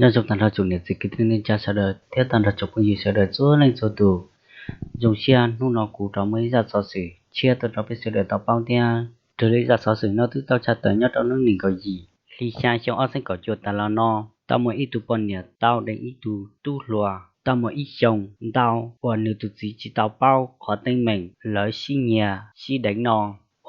Nyob zoo tag nrho tsoom niam txiv kwv tij neej tsa sawv daws thiab tag nrho tsoom phooj ywg sawv daws txhua leej txhua tus. Zoo siab hnub no kuv rov muaj ib zaj xov xwm tshiab tuaj rau peb sawv daws tau paub thiab. Raws li zaj xov xwm no twb tau tshaj tawm nyob rau hnub nees nkaum yim hli xya xyoo ob txhiab kaum cuaj tas los no, tau muaj ib tug poj niam tau deev ib tug tub hluas tau muaj ib xyoos ntau uas nws tus txiv tsis tau paub qhov teeb meem lawv sib nyiag sib deev no.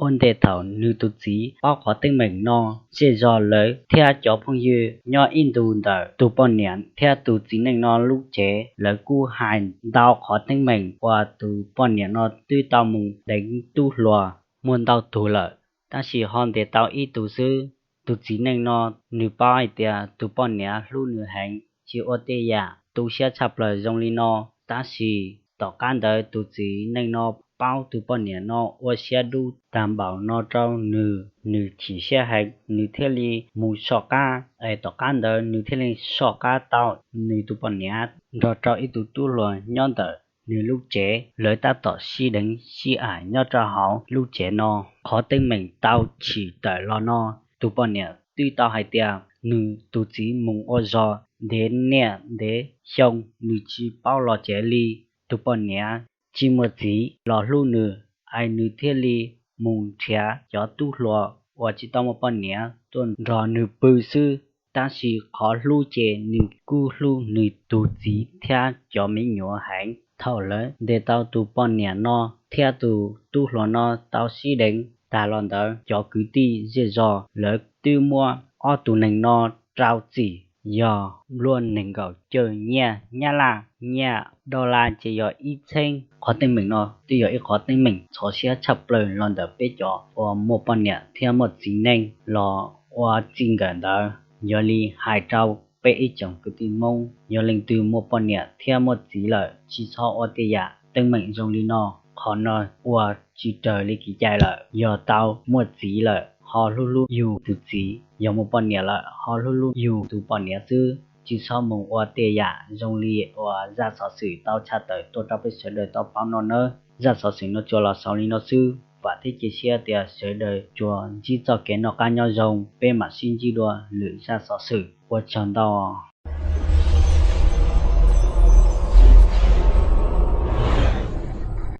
Ua ntej thaum nws tus txiv paub qhov teeb meem no, zej zog lawv thiab cov phooj ywg nyob ib ntu ntawm tus poj niam thiab tus txiv neej no lub tsev, lawv kuj hais ntau qhov teeb meem uas tus poj niam no twb tau mus deev tub hluas muaj ntau tug lawm. Tab sis ho ntes tau ib tug xwb. Tus txiv neej no nws paub hais tias tus poj niam hlub nws heev, tsis ua tej yam tu siab tshaj plaws zoo li no. Tab sis tom qab ntawd tus txiv neej no paub tus poj niam no ua siab dub tag npaum no rau nws, nws chim siab heev, nws thiaj li mus soj qab. Es tom qab ntawd nws thiaj li soj qab tau nws tus poj niam nrog rau ib tug tub hluas nyob ntawm nws lub tsev, lawv tab tom sib deev sib aim nyob rau hauv lub tsev no. Qhov teeb meem tau tshwm tawm los no, tus poj niam twb tau hais tias nws tus txiv mus ua zog ntev niaj ntev xyoo, nws tsis paub los tsev li. Tus poj niam tsis muaj txiv los hlub nws, es nws thiaj li mus nrhiav cov tub hluas uas tsis tau muaj poj niam tuaj nrog nws pw xwb. Tab sis qhov hlub ces nws kuj hlub nws tus txiv thiab cov me nyuam heev. Thaum lawv ntes tau tus poj niam no thiab tus tub hluas no tau sib deev tag los ntawd, cov kwv tij zej zog lawv twb muab ob tug neeg no rau txim yog nplua nees nkaum caum nyiaj Nyab Laj, nyiaj dollar ces yog ib txheeb. Qhov teeb meem no twb yog ib qhov teeb meem ntxhov siab tshaj plaws los ntawm peb cov uas muaj poj niam thiab muaj txiv neej los ua txij nkawm ntawd. Yog li hais rau peb ib tsoom kwv tij Hmoob, yog leej twg muaj poj niam thiab muaj txiv lawm tsis txhob ua tej yam teeb meem zoo li no. Qhov no ua tsis raws li kev cai lawm. Yog tau muaj txiv lawm ho hlub hlub yus tus txiv, yog muaj poj niam lawm ho hlub hlub yus tus poj niam xwb, tsis txhob mus ua tej yam zoo li uas zaj xov xwm tau tshaj tawm tuaj rau peb sawv daws tau paub no nawb. Zaj xov xwm no tsuas los xaus li no xwb, vam thiab cia siab tias sawv daws tsuas ntsib txoj kev noj qab nyob zoo, peb mam sib ntsib dua lwm zaj xov xwm. Ua tsaug ntau.